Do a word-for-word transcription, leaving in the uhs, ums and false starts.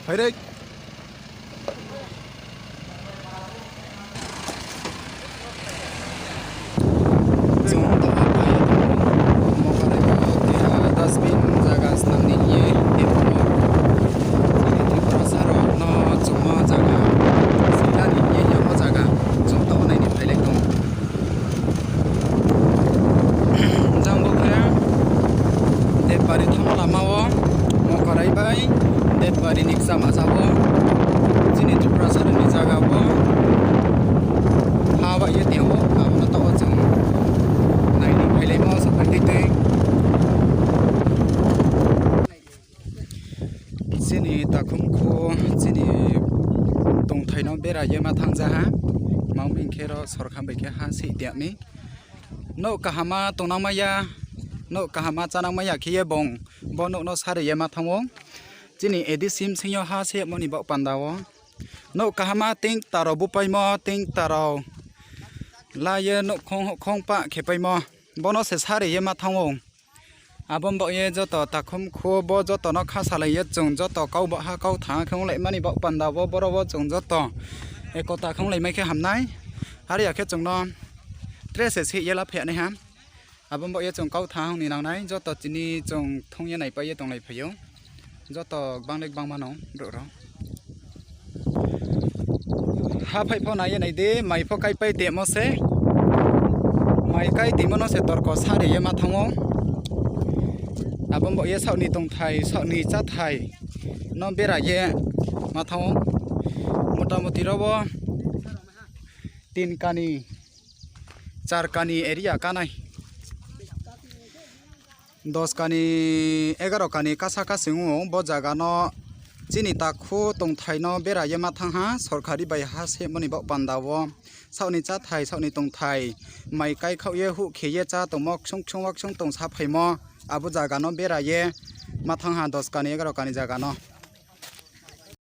Phai re. Chung to bai Mokorai o keha dustbin zaga snam ni hing ye tebo. Chini Tiprasa rao no chungmo zaga, sila ni hing ye yamo zaga, chung to nai ni phailai tong. Jang bo khe Detbari thanngmo lama wo, Mokorai bai Detbari ni kchama ja wo, chini Tiprasa rao ni zaga wo ha bai ye tong ou, abo no taoh wo chung nai ni phailaimo saphai tei tei. Chini takhum kho, chini tongthai no bera ye ma thanng ja ha. Tma hing khe ro sorkar bai khe ha sih tiag mi. Nouh kahama tongnang mai ya, nouh kahama chánang mai ya khe ye bung bo nouh no sari ye ma thanng ou. Chini A D C bsing yo ha sehmo ni baoh panda wo nouh kahama ting kta rao bupaimo, ting kta rao la ye nouhkhong houhkhong pah khe paimo, bo no se sari ye ma thanng ou. Abo ni baoh ye joto takhum kho bo joto no kha salai ye chung joto kau baha kau tha khe onglai mani baoh panda wo boro wo chung joto ekota khe onglai mai khe ham nai. Are ya khe chung no tre se sih ye la phai nai ha. Abo ni baoh ye chung kau tha ong ni nang nai, joto tini chung thung ye naipai ye tonglai phai ou. Joto gbang le gbangma no brouh rao. Ha phai pho nai ye nai di, mai pho kaipai tongmo se. Mai kai tongmo no se torko sari ye ma thanng ou. Abo ni baoh ye saoh ni tongthai, saoh ni cháthai no bera ye ma thanng ou. Motamoti ro wo tin kani, char kani area kánai. Dos kani, egaro kani kasa kasi ong ou bo zaga no chini takhu tongthai no bera ye ma thanng ha, sorkari bai ha sehmo ni baoh panda wo. Saoh ni cháthai, saoh ni tongthai, mai kai khaoh ye huh khe ye chá tongmo, ksung ksung wa ksung tong saphaimo, abo zaga no bera ye ma thanng ha dos kani, egaro kani zaga no.